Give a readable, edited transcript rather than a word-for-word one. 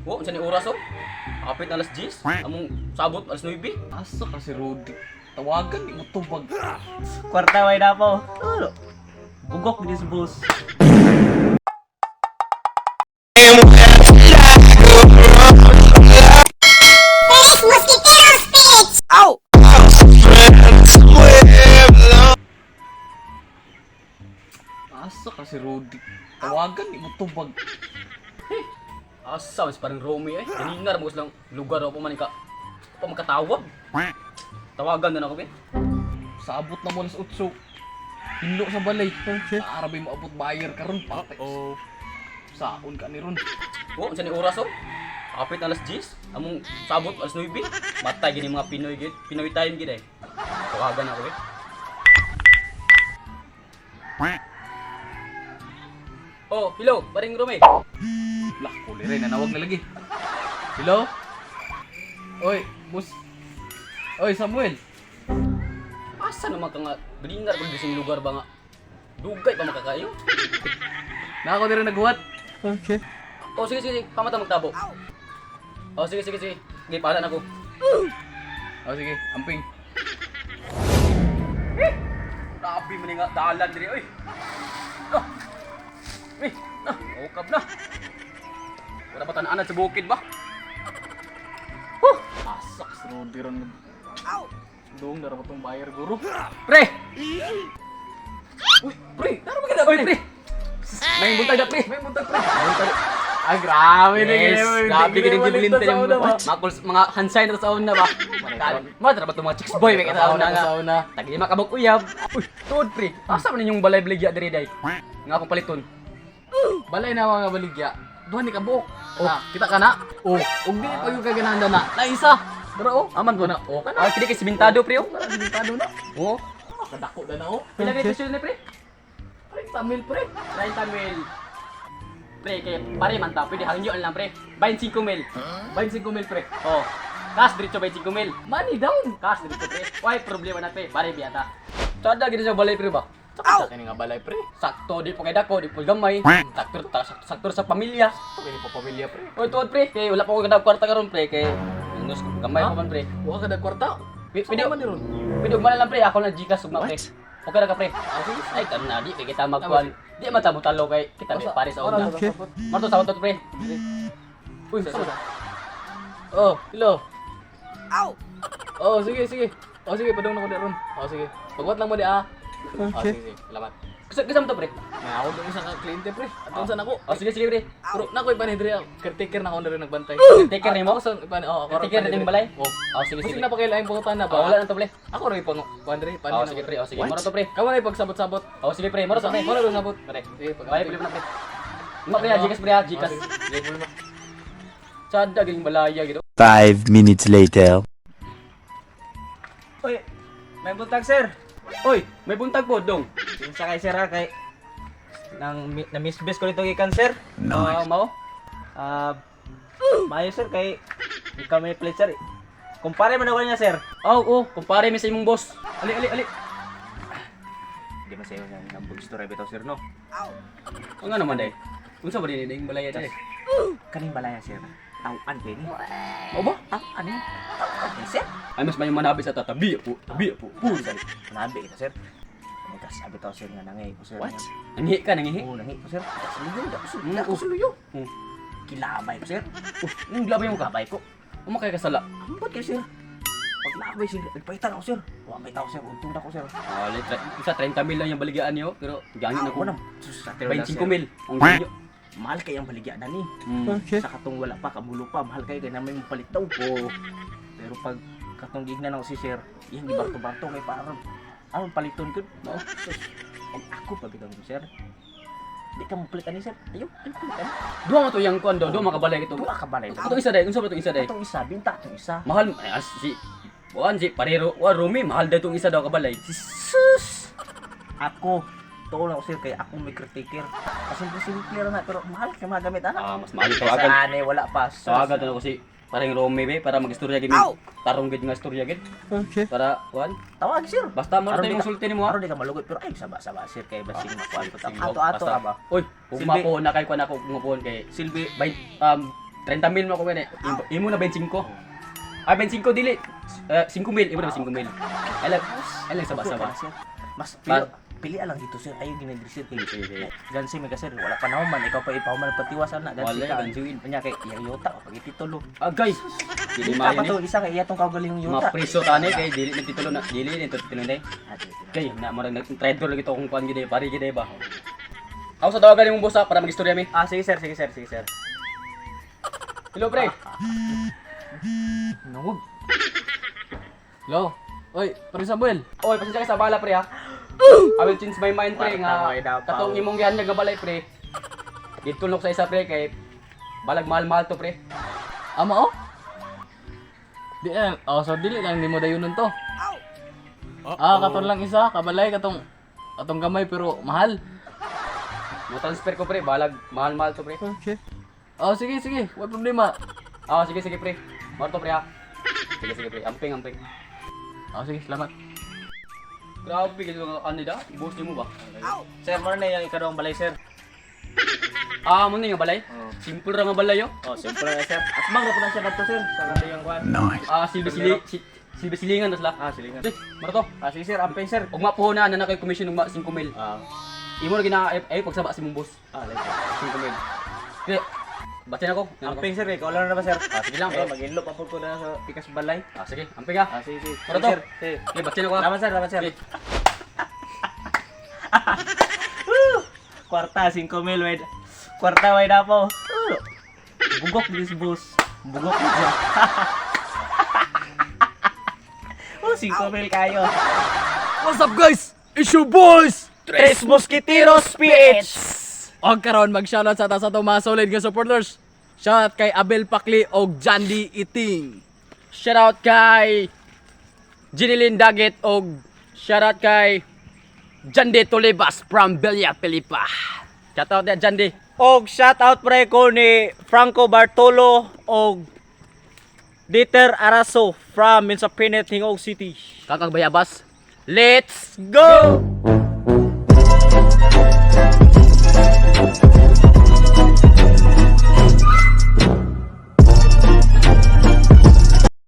Wo, unsa ni oras oh? Kapit na alas 10, among sabot alas 9. Asa ka si Rudy? Tawagan, di mo tubag. Kwarta way na po. Ano? Bugok this boss. Tres Mosquiteros PH! Asa ka si Rudy? Tawagan, di mo tubag. Asa mas parang Romy eh. Ganina ra mo lang lugar ako man ka. Pa makatawag. Tawagan na nako be. Sabot na mo alas 8. Hinlo sa balay. Okay. Arabay mo abot buyer karon patay. Uh-oh. Saon ka ni ron. Wo, unsa ni oras oh? Kapit na alas 10, among sabot alas 9. Matay gini mga Pinoy gid. Pinoy time gid eh. Tawagan ako eh. Oh, hello, paring Romy. Lah, kulire nanawag na lagi. Hello? Oy, boss. Oy, Samuel. Asa naman ka nga galingar pag gising lugar ba nga? Dugay pa makakayo. Na ako diri naghuwat. Oh, sige, sige, sige. Pamata magtabo. Oh, sige, sige, sige. Sige, paalan ako. Oh, sige, amping. Grabe man nga dalan diri oy. Ah. Eh, ah, okab na. Wala pa tanan sa bukid ba? Huh! Asak si Rudy ron. Dong, dara pa tong buyer guro. Pre! Uy, pre, dara ba Oy, pre! May buntag na, pre. May buntag pre. Buntag. Ay, grabe na Yes, grabe gid ang gibilin sa una ba? Mga mga hansay na sa una ba? Mga tara ba itong mga chicks boy may kita una nga. Sa una. Taglima ka bang uyab? Uy, tuod pre. Asa man inyong balay baligya diri day? Nga akong paliton. Balay na mga baligya. Duha ni kabuok. Oh, kita ka na. Oh, ug di pa yung kaganahan na. Na isa. Dara oh. Aman ko na. Oh, kana. Ah, kini kay simentado pre oh. Kana simentado na. Oo. Oh, kadako na na oh. Pila kay presyo ni pre? 30 mil pre. 30 mil. Pre, kay pare man ta, pwede hangyo lang pre. 25 mil. 25 mil pre. Oh. Cash diretso 25 mil. Money down. Cash diretso pre. Why problema na pre? Pare biyata. Sada gid sa balay pre ba? Sakto kini nga balay pre. Sakto di po kay dako, di po gamay. Sakto ta sakto sa pamilya. Sakto kini pa pamilya pre. Oy tuod pre, kay wala pa ko kada kwarta karon pre kay minus ko gamay pa man pre. Wa ka kwarta. Pwede man ni ron. Pwede ugma na lang pre, ako na GCash ugma pre. Okay ra ka pre. Ah, sige. Ay kan na di kay kita magkuan. Di man ta mo talo kay kita may pare sa una. Okay. Marto sa to pre. Uy, sa. Oh, hello. Oh, sige, sige. Oh, sige, padung na ko di ron. Oh, sige. Pagwat lang mo di ah. Oh, sige, sige. Salamat. Kasa kasa mo to pre. Na ako dun isa ka kliyente pre. Aton sa nako. Oh, sige sige pre. Pero nako ipanay diri ah. Caretaker na ako na rin nagbantay. Caretaker nimo? Ako sa ipanay. Oh, ako rin Caretaker ipanay na diri. balay? Oh. Oh, sige Kasi sige. na pakailaing pangutan na ba? Oh, wala na to pre. Ako rin pang kuan diri, Oh, sige pre. Oh, sige. Maro to pre. Kamu na ipagsabot-sabot. Oh, sige pre. Maro to pre. Maro to sabot. Pre. Sige, pag Bye pre na pre. Ugma pre, ah, GCash pre, ah, GCash. Sige, problema. Sada giling balaya gid. 5 minutes later. Oy, may buntag sir. Oy, may buntag po dong. Kinsa kay sir ha kay nang na misbes ko nito gikan sir. Ah, mao. Ah, maayo sir kay ikaw may plate sir. Kumpare man ako niya sir. Oh, oh, kumpare mi sa imong boss. Ali ali ali. Di man sayo nga nang story bitaw sir no. Ang ano man day? Unsa ba din ning balaya day? Kaning balaya sir. Tawaan kay ni. Mao ba? Tawaan ni. Tawaan ni sir. Ay mas may manabi sa tatabi po, tabi po. Puro sa. Nabi kita sir. Ano kas abi taw sir nga nangay ko sir. What? Nanghi ka, nanghi. Oo, nangi ko sir. Das luyo, das luyo, Mm, das oh. luyo. Kilabay Kilabay ko sir. Nung labay mo ka. Labay ko. Umakay ka sala. Ambot kayo sir. Paglabay sir, nagpaitan ako sir. Wa may tao sir, untong na ko sir. Ah, isa 30 mil lang yung baligyaan niyo, pero gangit na ko. Ako na. Sus, sa tiro na, 25 sir. mil. Ang ganyo. Mahal kay ang baligya na ni. Mm. Sa katong wala pa, kamulo pa, mahal kayo kay namin palit daw. Oo. Pero pag katong gignan ako si sir, iyang gibarto-barto kay parang aron paliton ko. No? Sus, og ako pa bitaw ko sir. Di ka mo palit ani sir. Ayo, ayo palit ani. Duha man to yang kuan daw, duha makabalay ito. Duha ka balay. Atong isa day, unsa ba itong isa day? Atong isa, binta atong isa. Mahal ay, as, si Kuan si Parero, wa Rumi, mahal daw itong isa daw kabalay. Sus! Ako, tuon ako sir kay ako may caretaker. Kasi simple ra na pero mahal kay mga gamit ana. Ah, mas mahal ito Sa agad. ane wala pa. Sus. Tawagan to ako si parang Rumi be para magistorya gid mi. Tarong gid nga istorya gid. Okay. Para kuan, Tawag sir. basta mo Aron tayo di mong ka- sulti nimo ha. Aron di ka malugoy pero ay saba-saba sir kay basing makuan ko. Sige, Ato ato basta. ra ba? Oy, ugma Silbi. po na kay kuan ako ugma po kay Silbi by 30 mil mo ko gani. Imo na 25. Ay, 25 dili. Eh, 5 mil, imo na 5 mil. Alam, alam saba-saba. Sir. Mas pili, pili lang dito, sir. Ayo ginadiri, sir, kay Sige, sige. Gansi may ka, sir, wala pa naman ikaw pa ipahuman patiwasan na gansi Wala, ka. gansiwin. Unya kay iyang yuta pag ititulo. Ah, guys. Dili Ka maayo pa ni. to isa kay iya tong kaugalingong yuta. Mapriso tani kay dili ni titulo na dili ni titulo na. Ah, sige, sige. Kay na murag nag traidor lagi to kung kuan gid pare gid ba. Ako sa tawagan imong boss ha, para magistorya mi. Ah, sige, sir, sige, sir, sige, sir. Hello, pre. Nangog. Hello. Oy, pare Samuel. Oy, pasensya ka sa bala, pre, ha. I will change my mind, pre, nga Kwarta, may dapaw. katong imong gihan nga balay, pre. Gitulok sa isa, pre, kay balag mahal-mahal to, pre. Ama oh? Di lang, oh, so dili lang nimo dayunon to. Ah, katon lang isa, kabalay katong katong gamay pero mahal. Mo transfer ko, pre, balag mahal-mahal to, pre. Oh, sige sige, wala problema. Ah, sige sige, pre. Marto, pre, ha. Sige sige, pre, amping amping. Oh, sige, salamat. Grabe gid nga kanida, boss nimo ba? Sir, mo na yung ikaduhang balay, sir. Ah, mo ni nga balay. Oh. Simple ra nga balay yo. Oh, simple na, sir. Asmang ra po na siya kadto, sir. Sa kadto yung kuan. Ah, silbi sili silbi silingan tas la. Ah, silingan. Pre, Marto. Ah, sige, sir, amping, sir. Ugma po na na kay commission ugma 5 mil. Ah, Imo ra gina ay, ay pagsaba si mong boss. ah, like. 5 mil. Pre, batin ako. Nan ako. Amping, sir, ikaw lang na ba, sir? Ah, sige lang, Eh, bro. mag-inlo pa po ko na sa pikas balay. Ah, sige, amping ha. Ah, sige, sige. Mara Sige, to. sir. Sige. Okay, batin ako ha. Salamat, sir, salamat, sir. Sige. Kwarta, 5 mil, wait. Kwarta, wait na po. Bugok this boss. Bugok na siya. Oh, 5 mil kayo. What's up, guys? It's your boys. Tres Mosquiteros PH! Og karon mag-shoutout sa ta sa atong mga solid nga supporters. Shoutout kay Abel Pakli og Jandy Iting. Shout out kay Jinilyn Daggett og shout out kay Jande Tolibas from Villa Felipa. Shout out dia, Jande. Og shout out pre ko ni Franco Bartolo og Dieter Araso from Minsapinet, Hingog City. Kakag bayabas. Let's Go!